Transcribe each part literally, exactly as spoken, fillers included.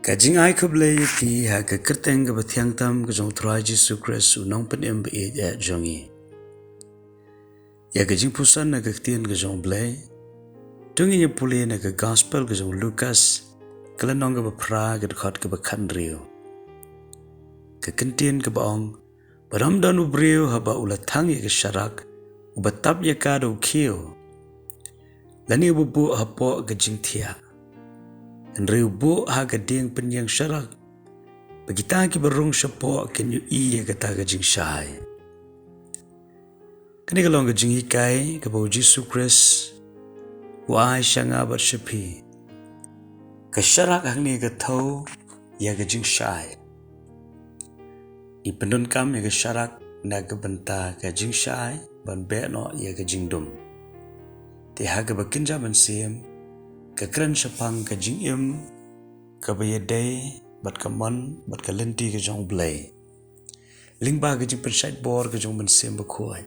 Ka jingai khublei ïa phi ha ka kyrteng kaba thiang tam ka jong u Trai Jisu Khrist, u nongpynim ba ïeit jong ngi. Ïa ka jingpuson na ka ktien ka jong u Blei, to ngin ïa pule na ka gospel ka jong u Lukas, ka lynnong kaba phra, ka dkhot kaba khathynriew. Ka kyntien kaba ong, ba ym don u briew haba u la thang ïa ka sharak, uba tap ïa ka da u khiew, lane uba buh hapoh ka jingthiah. Hynrei u buh ha ka dieng pynïeng sharak, ba kita kiba rung shapoh kin ïohi ïa kata ka jingshai. Kane ka long ka jinghikai kaba u Jisu Khrist u ai sha nga bad sha phi. Ka sharak hangne ka thew ïa ka jingshai. Ngi pyndonkam ïa ka sharak na ka bynta ka jingshai ban beh noh ïa ka jingdum. Te ha kaba kynja mynsiem, ka kren shaphang ka jingim kaba ïadei bad ka mon bad ka lynti ka jong u Blei, lyngba ka jingpynshait bor ka jong u Mynsiem Bakhuid.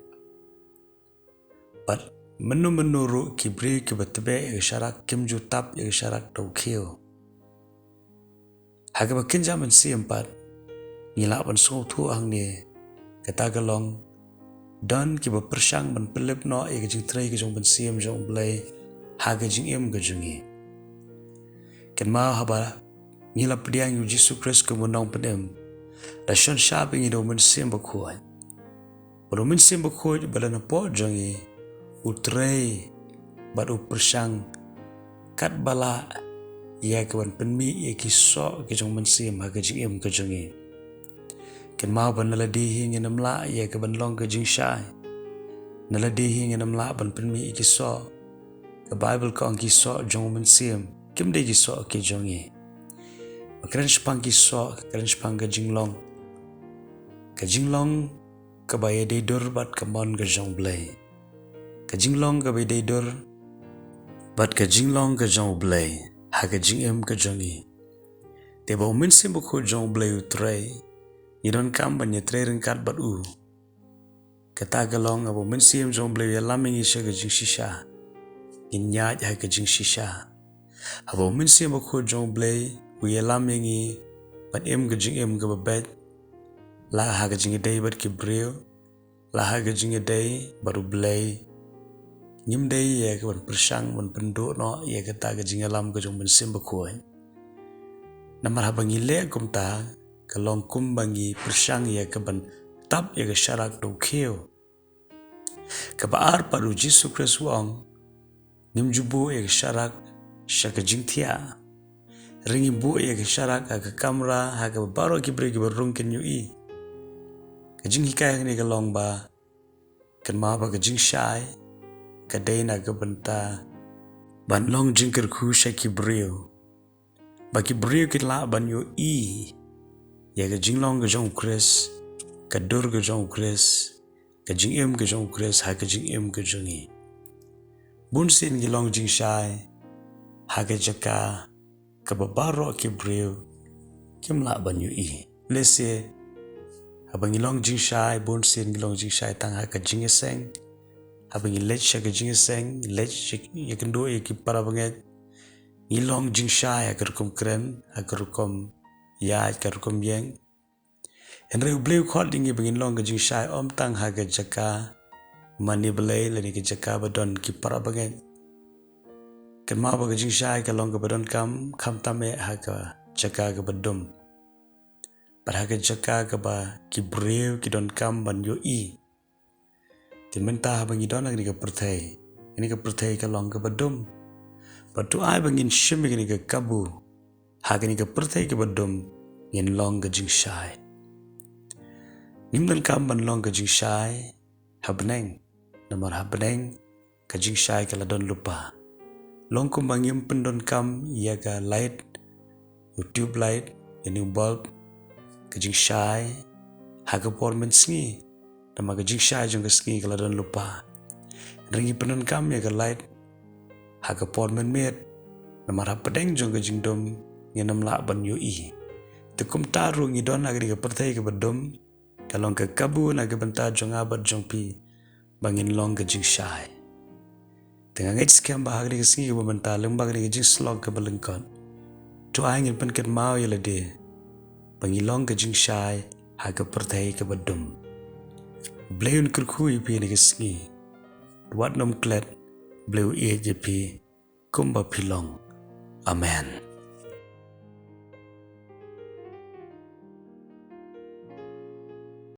Bad mynno mynno ruh ki briew kiba tbeh ïa ka sharak kim ju tap ïa ka sharak da u khiew. Ha kaba kynja mynsiem pat, ngi lah ban sngewthuh hangne, kata ka long, don kiba pyrshang ban pynlip noh ïa ka jingtrei ka jong u Mynsiem jong u Blei ha ka jingim ka jong ngi. Kynmaw haba ngi la pdiang ïa u Jisu Khrist kum u nongpynim, la shon shap ïa ngi da u Mynsiem Bakhuid. Bad u Mynsiem Bakhuid uba don hapoh jong ngi, u trei bad u pyrshang katba lah ïa kaban pynmih ïa ki soh ki jong u Mynsiem ha ka jingim ka jong ngi. Kynmaw ba na lade hi ngin ym lah ïa kaban long ka jingshai. Na lade hi ngin ym lah ban pynmih ïa ki soh. Ka Baibl ka ong ki soh jong u Mynsiem, kim dei ki soh ki jong ngi. Ba kren shaphang ki soh, ka kren shaphang ka jinglong. Ka jinglong kaba ïadei dur bad ka mon ka jong u Blei. Ka jinglong kaba ïadei dur bad ka jinglong ka jong u Blei ha ka jingim ka jong ngi. Te ba u Mynsiem Bakhuid jong u Blei u trei, ngi donkam ban ïatrei ryngkat bad u. Kata ka long haba u Mynsiem jong u Blei u ïalam ïa ngi sha ka jingshisha, ngin ïaid ha ka jingshisha. Haba u Mynsiem Bakhuid jong u Blei u ïalam ïa ngi ban im ka jingim kaba beit, la ha ka jingïadei bad ki briew, la ha ka jingïadei bad u Blei, ngim dei ïa kaban pyrshang ban pynduh noh ïa kata ka jingïalam ka jong u Mynsiem Bakhuid. Namar haba ngi leh kumta, ka long kumba ngi pyrshang ïa kaban tap ïa ka sharak da u khiew. Kaba ar pat, u Jisu Khrist u ong, ngim ju buh ïa ka sharak sha ka jingthiah. Hynrei ngi buh ïa ka sharak ha ka kamra, ha kaba baroh ki briew kiba rung kin ïohi. Ka jinghikai hangne ka long ba, kynmaw ba ka jingshai ka dei na ka bynta ban long jingkyrkhu sha ki briew. Ba ki briew kin lah ban ïohi ïa ka jinglong ka jong u Khrist, ka dur ka jong u Khrist, ka jingim ka jong u Khrist ha ka jingim ka jong ngi. Bunsien ngi long jingshai ha ka jaka kaba baroh ki briew kim lah ban ïohi. Lehse haba ngi long jingshai, bunsien ngi long jingshai tang ha ka jingïaseng. Haba ngi leit sha ka jingïaseng, ngi leit sha, ïakynduh ïa ki para bangeit, ngi long jingshai ha ka rukom kren, ha ka rukom ïaid, ka rukom ïeng. Hynrei u Blei u khot ïa ngi ba ngin long ka jingshai ym tang ha ka jaka mane blei lane ka jaka ba don ki para bangeit. Kynmaw ba ka jingshai ka long kaba donkam khamtam eh ha ka jaka kaba dum, bad ha ka jaka kaba ki briew ki donkam ban ïohi. Te mynta haba ngi don ha kane ka pyrthei, kane ka pyrthei ka long kaba dum. Bad to ai ba ngin shim ïa kane ka kabu, ha kane ka pyrthei kaba dum ngin long ka jingshai. Ngim donkam ban long ka jingshai ha bneng, namar ha bneng ka jingshai ka la don lypa. Long kumba ngim pyndonkam ïa ka light, u tube light, ïa u bulb, ka jingshai ha ka por mynsngi, namar ka jingshai jong ka sngi ka la don lypa. Hynrei ngi pyndonkam ïa ka light ha ka por mynmiet, namar hapdeng jong ka jingdum ngin ym lah ban ïohi. Te kumta ruh ngi don ha kane ka pyrthei kaba dum, ka long ka kabu na ka bynta jong nga bad jong phi, ba ngin long ka jingshai. Te nga ngeit skhem ba ha kane ka sngi kaba mynta, lyngba kane ka jingslok kaba lyngkot, To ai ngin pynkynmaw ïa lade ba ngi long ka jingshai ha ka pyrthei kaba dum. Blei un kyrkhu ïa phi ha kane ka sngi. Wat nym klet, Blei u ïeit ïa phi kumba phi long. Amen.